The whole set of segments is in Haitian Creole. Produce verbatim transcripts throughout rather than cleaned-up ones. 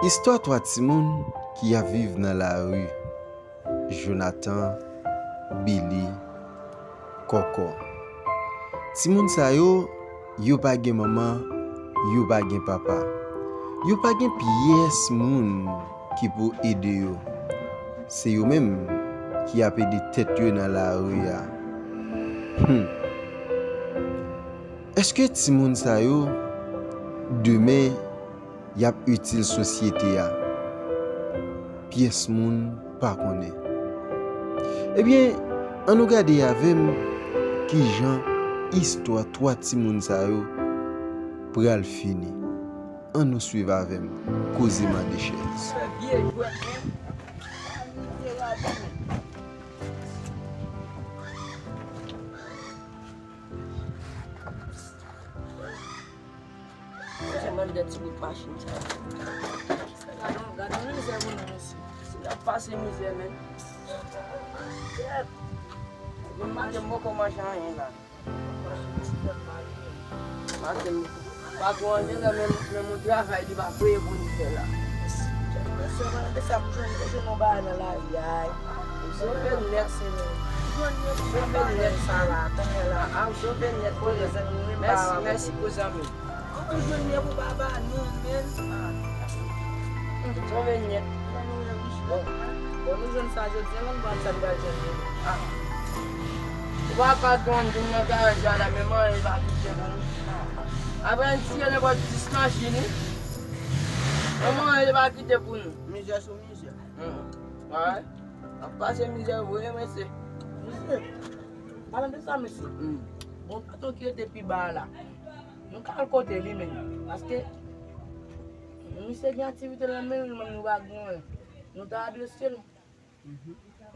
Istwa twa timoun ki ap viv nan lari. Jonathan, Billy, Kòkò. Timoun sa yo, yo pa gen manman, yo pa gen papa. Yo pa gen pyès moun ki pou ede yo. Se yo menm ki ap ede tèt yo nan lari a. Hmm. Èske timoun sa yo, demen, y ap itil sosyete a? Pyès moun pa konnen. Ebyen, ann nou gade avè m kijan istwa twa timoun sa yo pral fini. Ann nou swiv avè m Koze Mande Chèz. Manje mande ti bout machin sa. Gade yon, gade yon mizè pou nou, mesye. Si n ap pase mizè, men. Kèt. Mwen maten m poko manje anyen la. Maten m pa tro anyen la, men, men mon travay li pa peye pou nou fè la. Mesye, mwen se sa m jwenn, m jwenn yon bagay nan lari a. Misye fè nèt. Misye fè nèt sa la, kounye la. A, misye fè nèt kounye la. Mèsi, mèsi pou zanmi. Ou jwenn lè pou baba nou, men. Tonbe nèt. Bon, bon, nou jwenn sa jodi a, nou pa konn sa n pral jwenn demen. Ou pa ka konn vin nan garaj la, la, men manyen pa kite pou nou. Apre n tiye nenpòt dis machin, wi. Men manyen pa kite pou nou. Mizè sou mizè. Hmm. Wi. N ap pase mizè vre, mesye. Mesye, palan de sa, mesye. Hmm. Bon, patwon ki rete pi ba a la. Nou ka al kote li menm. Paske misye gen aktivite nan meri l, menm nou pa gen anyen. Nou ta adrese l.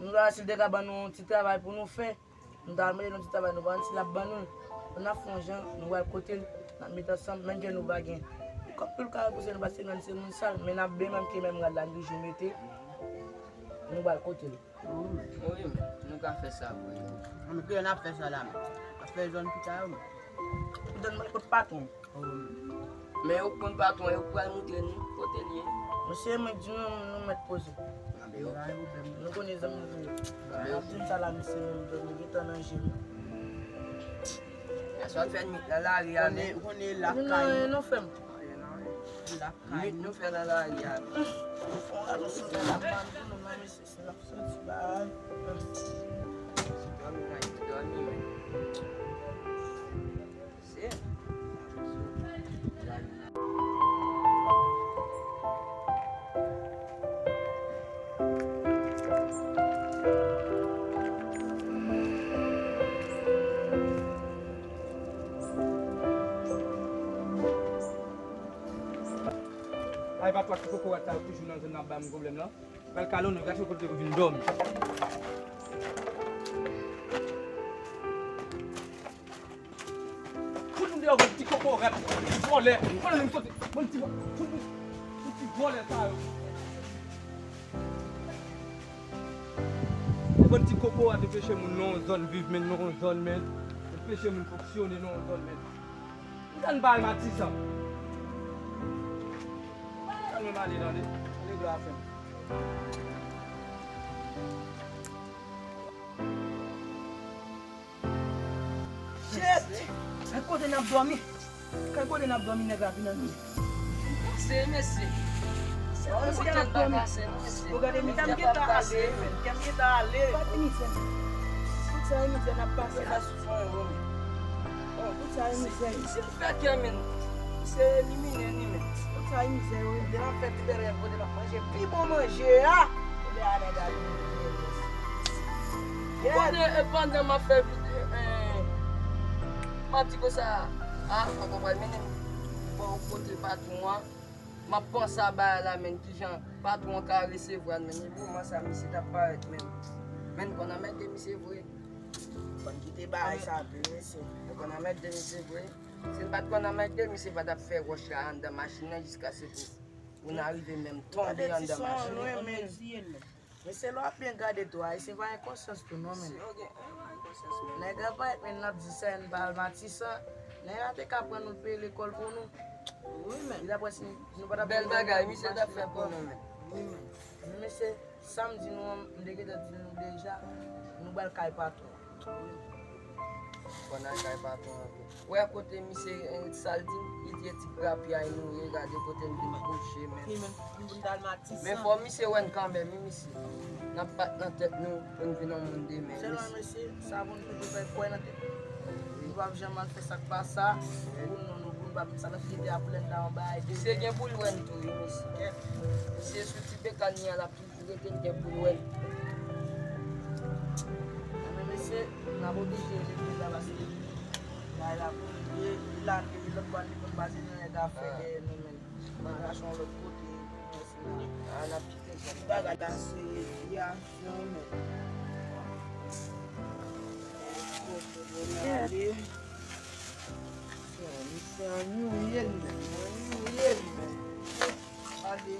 Nou ta si l te ka ban nou yon ti travay pou nou fè. Nou ta mete nou ti travay, nou pa konn si l ap ban nou l. N ap fè yon jan, nou pral kote l, n ap met ansanm, menm ke nou pa gen. Kòb pou l ka repoze nou, paske nou se moun sal, men n ap byen menm ke menm rad la nou toujou mete. Nou pral kote l. Wi, men, nou ka fè sa vre. An, men kijan n ap fè sa la, men? N ap fè zòn pita yo, men. Ou tann mwen kot patwon. Wi, men. Men yo konn patwon, yo pral montre nou kote l ye. Mesye, mwen di nou, nou mèt poze. A, men yo. Nou konnen zanmi nou ye. N ap di m sa la, mesye, nou, nou gentan nan je nou. Pèsòn fè nwit nan lari a, men. Ou konnen lakay. Nou, nou fè m. Lakay. Nwit nou fè nan lari a, men. Fon a nou sou la, ban nou, mesye. Se l ap soti bay. Dòmi nan, dòmi, men. Se. Ay, pa twa ti kokorat sa yo toujou nan zòn nan ap ba m pwoblèm nan. Pral kale w non, gade kote w vin dòmi. Fout m deyò, bann ti kokorat, vòlè. Konnen m soti, bann ti, fout m, fout ti vòlè sa yo. Bann ti kokorat anpeche moun nan yon zòn viv, men nan yon zòn, men. Anpeche moun fonksyone nan yon zòn, men. M tann bal Matisan. Ann men m ale tande. Regle afè m. Shit! Kay kote n ap dòmi? Kay kote n ap dòmi, nèg la vin anni. M pase, mesye. Se yon kote n ap dòmi. Ou gade mizè m gentan ale, men. Kè m gentan ale. Gade mizè m. Tout sa e mizè n ap pase la. Bon, tout sa e mizè. Si, si m fè kè, men, se elimine li, men. Tout sa e mizè yo, men. Depi m ap fè ti dènye kote m ap manje pi bon manje a. Kote a nèg a vin. Ou konnen, e, pandan m ap fè vi-, e, e, m ap di konsa, a, fòk ou pral mennen m bò kote patwon an. M ap panse a bagay la, men, kijan patwon an ka resevwa n, men, e moman sa, misye t ap parèt, men. Men, n konn anmède misye vre. Konn kite bagay sa vre, mesye. Nou konn anmède misye vre. Si n pa t konn anmède misye, pa t ap fè wòch la anndan machin nan jiskaske pou, pou n arive menm tonbe anndan machin nan. Men se lè w ap byen gade tou, Ayisyen pa gen konsyans tou non, men. Nèg la parèt, men, n ap di sa, n pa al Matisan. Nèg la te ka pran nou, peye lekòl pou nou. Wi, men. Li t ap wè si nou pa t ap Bèl bagay, misye t ap fè konnen, men. Wi, men. Men, mesye, sa m di nou an, m te gentan di nou deja, nou pral kay patwon. Fò n al kay patwon an tou. Wè kote misye, eh, sa l di, li di e ti grapyay nou ye, gade kote n vin kouche, men. Wi, men, m vin dal Matisan. Men fò misye wè n kanmenm, wi, misye. N ap bat nan tèt nou pou n vin yon moun demen, mesye. Sèlman, mesye, sa pou n toujou fè kwè nan tèt nou. Nou p ap janm al fè sa k pa sa. Pou nou, nou, pou nou pa met sa nan fiyete a pou lè n ta yon bagay de. Misye gen pou l wè n tou, wi, mesye. Misye sou ti bekàn li an, l ap toujou rete, l gen pou l wè n. Men, mesye, n ap oblije legliz la paske bagay la pou l ye, li la, li lòt bò, li konn pase nan nèg afè dèyè nou, men. Bagay la se yon lòt kote. Ah, n ap kite sa. Bagay la se rekreyasyon, men. Fòk nou ale. Se anyen, men. Anyen, men. Ale.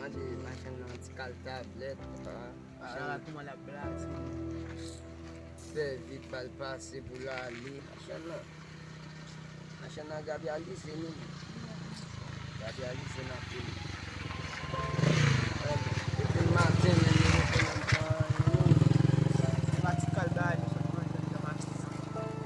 Mande machann nan yon ti kal tablèt, ah. Ah, la, kouman l ap blaze. Fè vit, ba l pase pou l ale. Machann nan. Machann nan gabyalize nou. Gabyalize n ap fini. Depi maten, men nou rekonèt pa anyen. Se pa ti kal bagay nou sot manje nan maten an.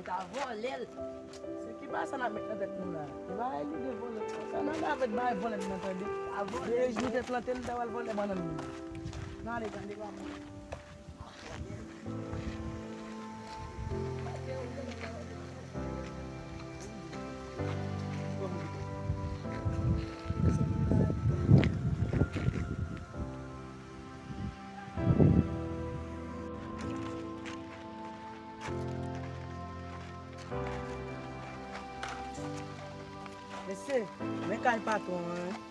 Ou ta vòlè l. Se ki bagay sa n ap met nan tèt nou la? Se bagay lide vòlè. Sa nan gavèt bagay vòlè nou nan tande. Depi nou te plante, nou ta pral vòlè bannann nou. N ale, tande, papa. Mesye, men kay patwon an, wi.